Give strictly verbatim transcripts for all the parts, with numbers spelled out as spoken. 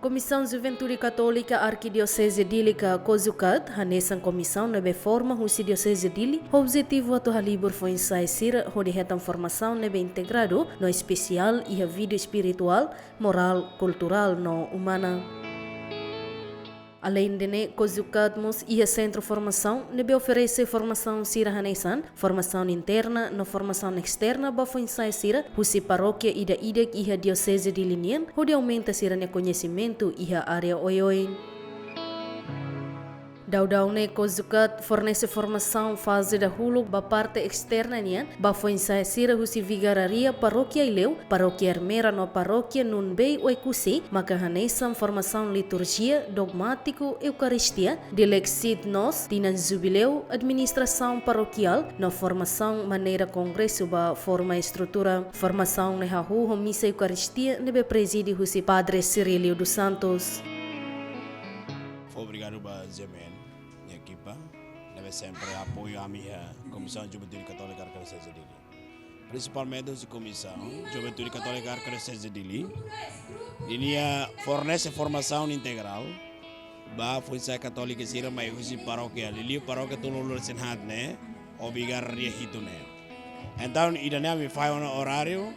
Komisaun Juventude Katólika Arkidioseze Dili ka COJUCAD, hanesan komisaun ne'ebé forma husi Dioseze Dili, ho objetivu atu halibur foin-sa'e sira hodi hetan formasaun ne'ebé integradu no espesiál iha vida espirituál, morál, kulturál no umana. Aleinde ne'e, COJUCAD mós iha sentru formasaun ne'ebé oferese formasaun sira hanesan formasaun interna no formasaun esterna ba foin-sa'e sira husi parókia ida-idak iha Dioseze Dili nian, hodi aumenta sira-nia koñesimentu iha área oioin. Daudaun ne'e COJUCAD fornese formasaun faze dahuluk ba parte esterna nian, ba foin-sa'e sira husi Vigararia Parókia Aileu, Parókia Ermera no Parókia Nunbei Oekusi, maka hanesan formasaun liturjia, dogmátiku, eukaristia, Dilexit Nos, tinan jubileu, administrasaun parokiál, no formasaun maneira kongresu ba forma estrutura. Formasaun ne'e hahú ho misa eukaristia ne'ebé prezide husi Padre Cirílio dos Santos. Fó obrigadu ba G M N, nia ekipa, ne'ebé sempre apoiu ami iha Komisaun Juventude Katólika Arkidioseze Dili. Prinsipalmente husi Komisaun Juventude Katólika Arkidioseze Dili, ninia fornese formasaun integrál ba foin-sa'e katólika sira mai husi parókia, liuliu parókia tolunulu-resin-haat ne'e, ho Vigararia hitu ne'e. Entaun, ida-ne'e ami fahe ona oráriu,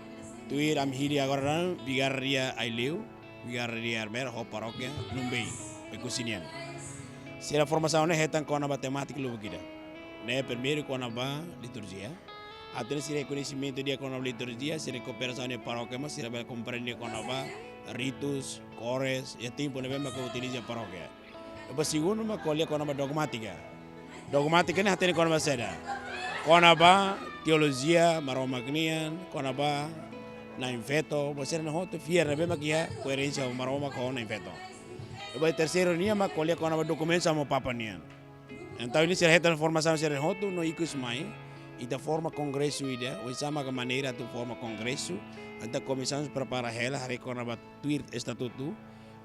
tuir ami hili agora daudaun Vigararia Aileu, Vigararia Ermera ho parókia Nunbei Oekusi nian. Sira formasaun ne'e hetan kona-ba temátika lubuk ida. Ne'e primeiru kona-ba liturjia. Atu nune'e sira koñesimentu di'ak kona-ba liturjia, sira kooperasaun iha parókia mós sira bele komprende kona-ba ritus, kores, iha tempu ne'ebé maka utiliza parókia. Depois segundu mak ko'alia kona-ba dogmátika. Dogmátika ne'e hatene kona-ba saida? Kona-ba teolojia Maromak nian, kona-ba Na'in Feto, buat sira-ne'e hotu fiar ne'ebé mak iha koerénsia ho Maromak ho Na'in Feto. Depois terseiru nian mak ko'alia kona-ba dokumentu Santu Papa nian. Entaun ne'e sira hetan formasaun sira hotu no ikus mai, ita forma kongresu ida, oinsá maka maneira atu forma kongresu, entaun komisaun prepara hela haree kona-ba tuir estatutu,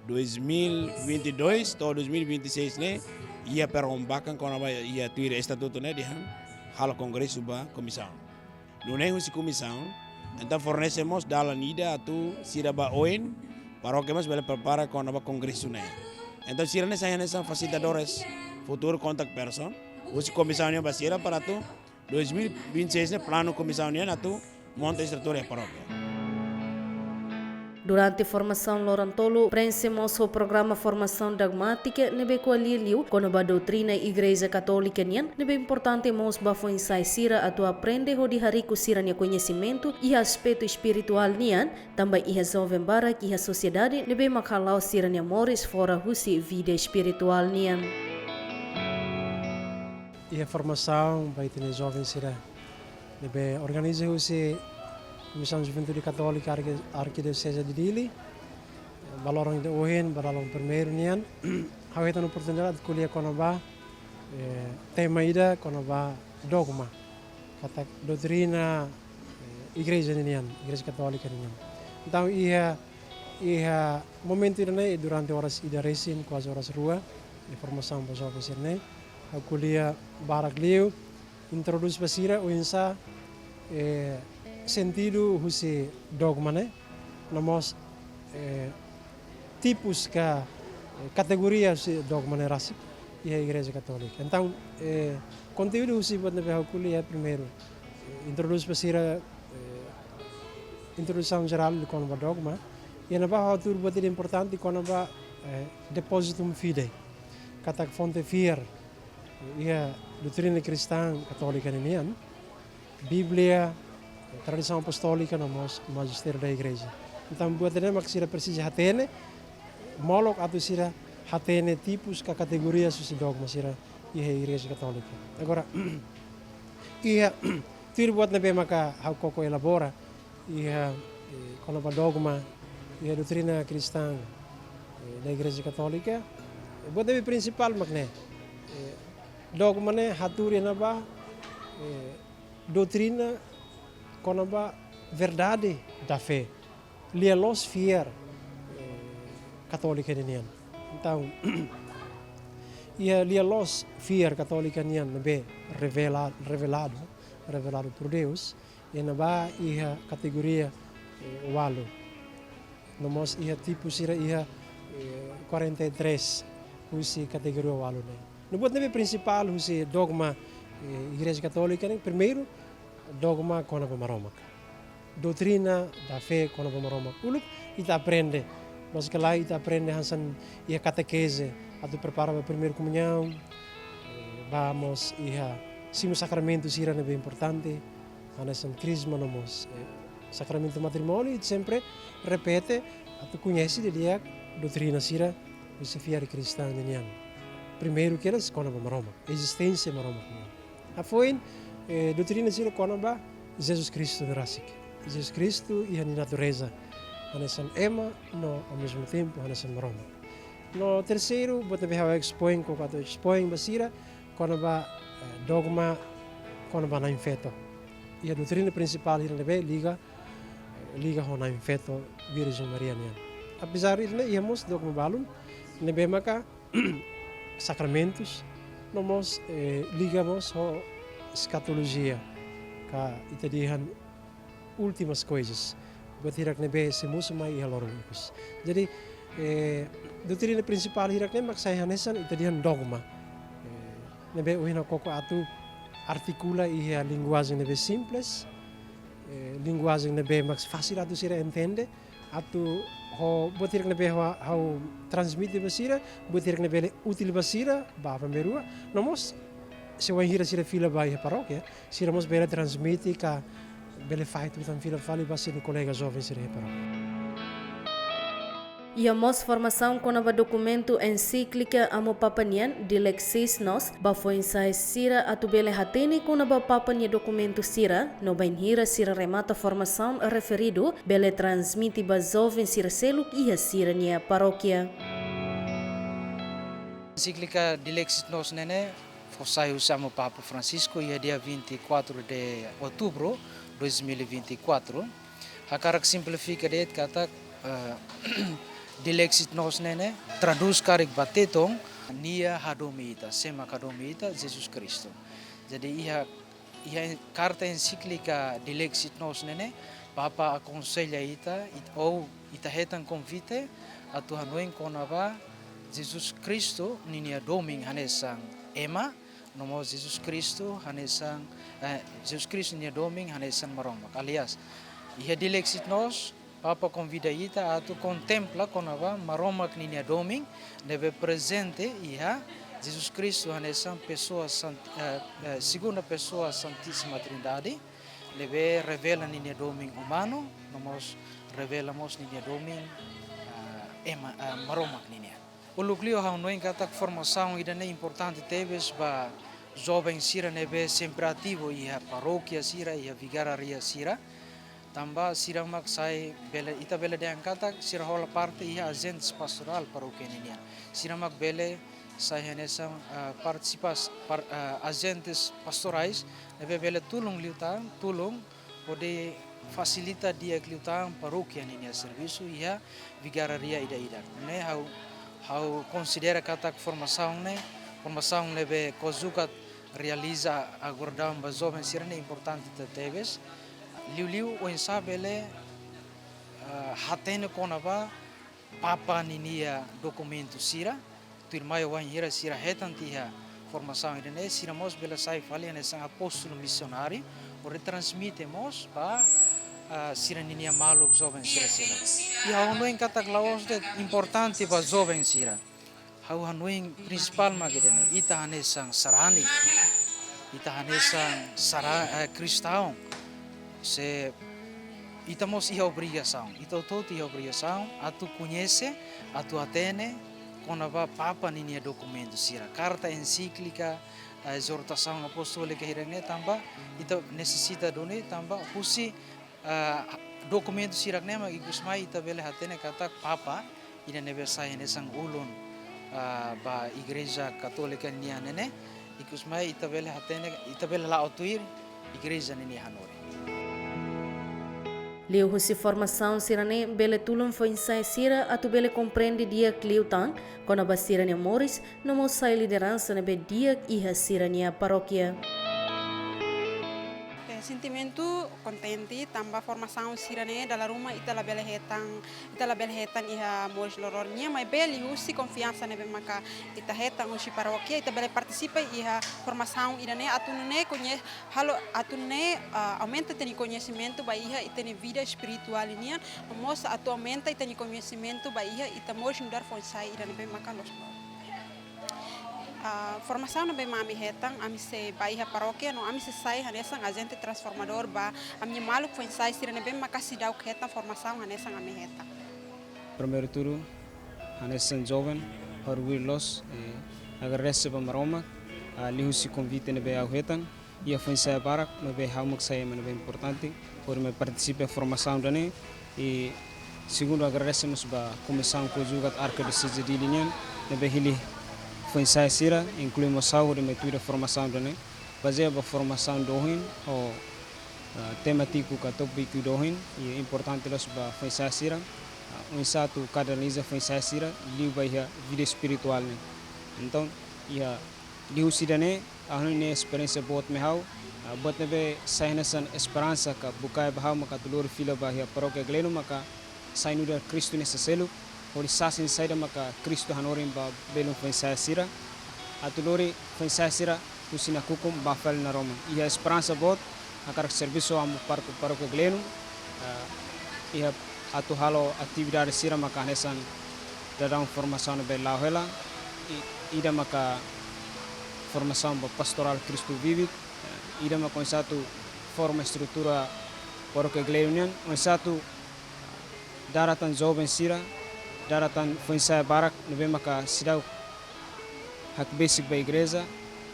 dois mil e vinte e dois to'o dois mil e vinte e seis ne'e, iha perombakan kona-ba iha tuir estatutu ne'e dehan halo kongresu ba komisaun. Nune'e husi komisaun, entaun fornese mós dalan ida atu sira ba oin, parókia mós bele prepara kona-ba kongresu ne'e. Entaun sira-ne'e sai hanesan fasilitadores, futuru contact person, husi komisaun nian ba sira para atu dois mil e vinte e seis ne'e planu komisaun nian atu monta estrutura parókia. Durante formasaun loron tolu, prenxe mós ho programa formasaun dogmátika ne'ebé ko'alia liu kona-ba doutrina Igreja Katólika nian, ne'ebé importante mós ba foin-sa'e sira atu aprende hodi hariku sira-nia koñesimentu iha aspetu espirituál nian, tanba iha joven barak iha sosiedade ne'ebé mak hala'o sira-nia moris fora husi vida espirituál nian. Iha formasaun ba ita-nia joven sira ne'ebé organiza husi Komisaun Juventude Katólika Arki-, Arkidioseze de Dili, ba loron ida ohin, ba loron primeiru nian, ha'u hetan oportunidade ko'alia kona-ba, eh, tema ida kona-ba dogma, katak doutrina, eh, Igreja ninian, Igreja Katólika ninian. Entaun, iha, iha momentu ida-ne'e, durante oras ida resin, kuaze oras rua, iha formasaun ba joven sira-ne'e, ha'u ko'alia barak liu, introdús ba sira oinsá, eh, sentidu husi dogma ne'e, no mós, eh, tipus ka, eh, kategoria husi dogma ne'e rasik iha Igreja Katólika. Entaun, eh, konteúdu husi buat ne'ebé ha'u ko'alia primeiru, eh, introdús ba sira, eh, introdusaun jerál kona-ba dogma, i ne'ebá ha'u hatudu buat ida importante kona-ba, eh, depositum fidei, katak fonte fiar iha doutrina kristaun katólika ninian, Bíblia, tradisaun apostólika no mós majistério da Igreja. Entaun, buat ne'e mak sira presiza hatene, molok atu sira hatene tipus ka kategoria husi dogma sira iha Igreja Katólika. Agora, iha tuir buat ne'ebé maka ha'u koko elabora, iha, eh, kona-ba dogma, iha doutrina kristaun, eh, da Igreja Katólika, eh, buat ne'ebé prinsipál mak ne'e, eh, dogma ne'e hatudu iha ne'ebá, eh, doutrina kona-ba verdade da fé, lia-loos fiar, eh, katólika ninian. Entaun, iha lia-loos fiar katólika nian ne'ebé revela-, reveladu, reveladu por Deus, iha ne'ebá iha kategoria, eh, ualu. No mós iha tipu sira iha, eh, Quarenta e três, husi kategoria ualu ne'e. No buat ne'ebé prinsipál husi dogma, eh, Igreja Katólika ne'e, primeiru, dogma kona-ba Maromak. Doutrina da fé kona-ba Maromak. Uluk ita aprende, maske lae ita aprende hanesan iha katekeze, atu prepara ba primeira komuñaun, eh, ba mós iha simu sakramentu sira ne'ebé importante, hanesan krizma no mós, eh, sakramentu matrimóniu, ita sempre repete atu koñese didi'ak doutrina sira husi fiar kristaun ninian. Primeiru kedas kona-ba Maromak, ezisténsia Maromak nian. Hafoin, eh, doutrina sira kona-ba Jesus Kristu ne'e rasik. Jesus Kristu iha nia natureza hanesan ema no ao mesmo tempo hanesan Maromak. No terseiru, buat ne'ebé ha'u ekspoin, koko atu ekspoin ba sira, kona-ba, eh, dogma kona-ba Na'in Feto. Iha doutrina prinsipál hira ne'ebé liga, eh, liga ho Na'in Feto Virjen Maria nian. Apezar ida-ne'e iha mós dogma balun ne'ebé maka sakramentus, no mós, eh, liga mós ho eskatolojia, ka ita dehan últimas coisas. Buat hirak ne'ebé sei mosu mai iha loron ikus. Jadi, eh, doutrina prinsipál hirak ne'e mak sai hanesan ita dehan dogma. Eh, ne'ebé ohin ha'u koko atu artikula iha linguajen ne'ebé simples, eh, linguajen ne'ebé mak fasil atu sira entende, atu ho buat hirak ne'ebé ha'u, ha'u transmite ba sira, buat hirak ne'ebé bele útil ba sira, ba família rua, no mós se wainhira sira fila ba iha parókia, sira mós bele transmite ka bele fahe tutan fila fali ba sira-nia kolega joven sira iha parókia. Iha mós formasaun kona-ba dokumentu ensíklika Amu Papa nian, Dilexit Nos, ba foin-sa'e sira atu bele hatene kona-ba Papa nia dokumentu sira, no bainhira sira remata formasaun referidu, bele transmite ba joven sira seluk iha sira-nia parókia. Ensíklika Dilexit Nos ne'e ne'e fó sai husi Amu Papa Francisco iha dia vinte e quatro de outubro dois mil e vinte e quatro. Hakarak simplifika de'it katak, eh, Dilexit Nos ne'e ne'e tradús karik ba tetun, Nia hadomi ita, sé mak hadomi ita, Jesus Kristu. Jadi iha, iha karta ensíklika Dilexit Nos ne'e ne'e, Papa akonsella ita, it-, ou ita hetan konvite atu hanoin kona-ba Jesus Kristu ninia domin hanesan ema, no mós Jesus Kristu hanesan, eh, Jesus Kristu nia domin hanesan Maromak. Aliás, iha Dilexit Nos, Papa konvida ita atu kontempla kona-ba Maromak ninia domin ne'ebé prezente iha Jesus Kristu hanesan pesoa sant-, eh, eh, segunda pesoa Santísima Trindade, ne'ebé revela ninia domin umanu, no mós revela mós ninia domin, eh, ema, eh, Maromak ninia. Uluk liu ha'u hanoin katak formasaun ida-ne'e importante tebes ba joven sira ne'ebé sempre ativu iha parókia sira, iha vigarária sira. Tanba sira mak sai bele, ita bele dehan katak sira hola parte iha ajentes pastorál parókia ninian. Sira mak bele sai hanesan, ah, partisipas-, par-, ah, ajentes pastorais ne'ebé bele tulun liután, tulun hodi fasilita di'ak liután parókia ninia servisu iha vigarária ida-idak. Ne'e ha'u, ha'u konsidera katak formasaun ne'e, formasaun ne'ebé COJUCAT realiza agora daudaun ba joven sira ne'e importante tebetebes. Liuliu oinsá bele, eh, hatene kona-ba Papa ninia dokumentu sira, tuirmai wainhira sira hetan tiha formasaun ida-ne'e, sira mós bele sai fali hanesan apóstolu misionáriu, hodi transmite mós ba, ah, sira ninia maluk joven sira seluk. I ha'u hanoin katak la'ós de'it importante ba joven sira. Ha'u hanoin prinsipál mak ida-ne'e, ita hanesan sarani, ita hanesan sara-, eh, kristaun, se ita mós iha obrigasaun, ita hotu-hotu iha obrigasaun atu koñese, atu hatene kona-ba Papa ninia dokumentu sira, karta ensíklika, eh, ezortasaun apostólika hirak-ne'e, tanba ita nesesita duni, tanba husi, eh, dokumentu sira-ne'e mak ikus mai ita bele hatene katak Papa ida ne'ebé sai hanesan ulun, eh, ba Igreja Katólika nian ne'e ne'e, ikus mai ita bele hatene, ita bele la'o tuir Igreja ninia hanorin. Liuhusi formasaun sira-ne'e bele tulun foin-sa'e sira atu bele komprende di'ak liután kona-ba sira-nia moris, no mós sai lideransa ne'ebé di'ak iha sira-nia parókia. Eh, sentimentu Kontente tanba formasaun sira-ne'e dala ruma ita labele hetan, ita labele hetan iha moris loroloron nian, maibé liuhusi konfiansa ne'ebé maka ita hetan husi parókia, ita bele partisipa iha formasaun ida-ne'e atu nune'e koñe-, halo atu nune'e, ah, aumenta ita-nia koñesimentu ba iha ita-nia vida espirituál nian, no mós atu aumenta ita-nia koñesimentu ba iha ita moris nu'udar foin-sa'e ida ne'ebé maka loos loron. Ah, formasaun ne'ebé mak ami hetan, ami sei bá iha parókia no ami sei sai hanesan ajente transformadór ba ami-nia maluk foin-sa'e sira ne'ebé maka seidauk hetan formasaun hanesan ami hetan. Primeiru tudu, hanesan joven, orgullu loos, eh, agradese ba Maromak, ah, liuhusi konvite ne'ebé ha'u hetan, iha foin-sa'e barak, maibé ha'u mak sai ema ne'ebé importante, hodi mai partisipa formasaun ida-ne'e, i segundu agradese mós ba Komisaun Konjugadu Arkidioseze Dili nian, ne'ebé hili foin-sa'e sira, inklui mós ha'u hodi mai tuir formasaun ida-ne'e, bazeia ba formasaun ida ohin, ho, ah, temátiku ka tópiku ida ohin, i importante loos ba foin-sa'e sira, ah, oinsá atu kanaliza foin-sa'e sira, liu ba iha vida espirituál nian. Entaun, iha liuhusi ida-ne'e, ha'u hanoin ne'e esperiénsia boot mai ha'u, ah, buat ne'ebé sai hanesan esperansa ka bukae ba ha'u maka atu lori fila ba iha Parókia Gleno maka sai nu'udar Kristu nia sasán seluk, hodi sasin saida maka Kristu hanorin ba belun foin-sa'e sira, atu lori foin-sa'e sira husi nakukun bá fali naroman. Iha esperansa boot, hakarak servisu hamutuk ho Parókia Gleno, ah, iha atu halo atividade sira maka hanesan daudaun formasaun ne'ebé la'o hela, i-, ida maka formasaun ba Pastorál Cristo Vivit, eh, ida maka oinsá atu forma estrutura Parókia Gleno nian, oinsá atu dada tan joven sira, dada tan foin-sa'e barak ne'ebé maka seidauk hakbesik ba igreja,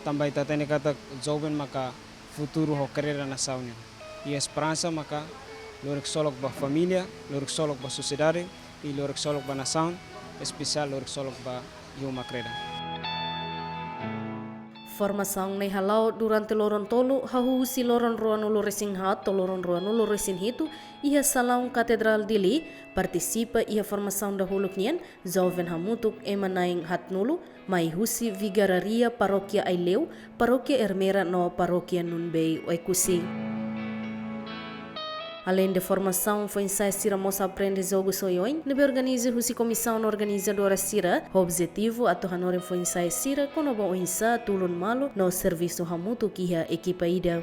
tanba ita hatene katak joven maka futuru ho karreira nasaun nian. I esperansa maka lori ksolok ba família, lori ksolok ba sosiedade, i lori ksolok ba nasaun, espesiál lori ksolok ba iha uma kreda. Formasaun ne'e hala'o durante loron tolu, hahú husi loron ruanulu-resin-haat to'o loron ruanulu-resin-hitu, iha salaun Katedrál Dili, partisipa iha formasaun dahuluk nian, joven hamutuk ema na'in haatnulu, mai husi vigararia Parókia Aileu, Parókia Ermera no Parókia Nunbei Oekusi. Aleinde formasaun, foin-sa'e sira mós aprende jogus oioin ne'ebé organiza husi komisaun organizadora sira, ho objetivu atu hanorin foin-sa'e sira kona-ba oinsá tulun malu no servisu hamutuk iha ekipa ida.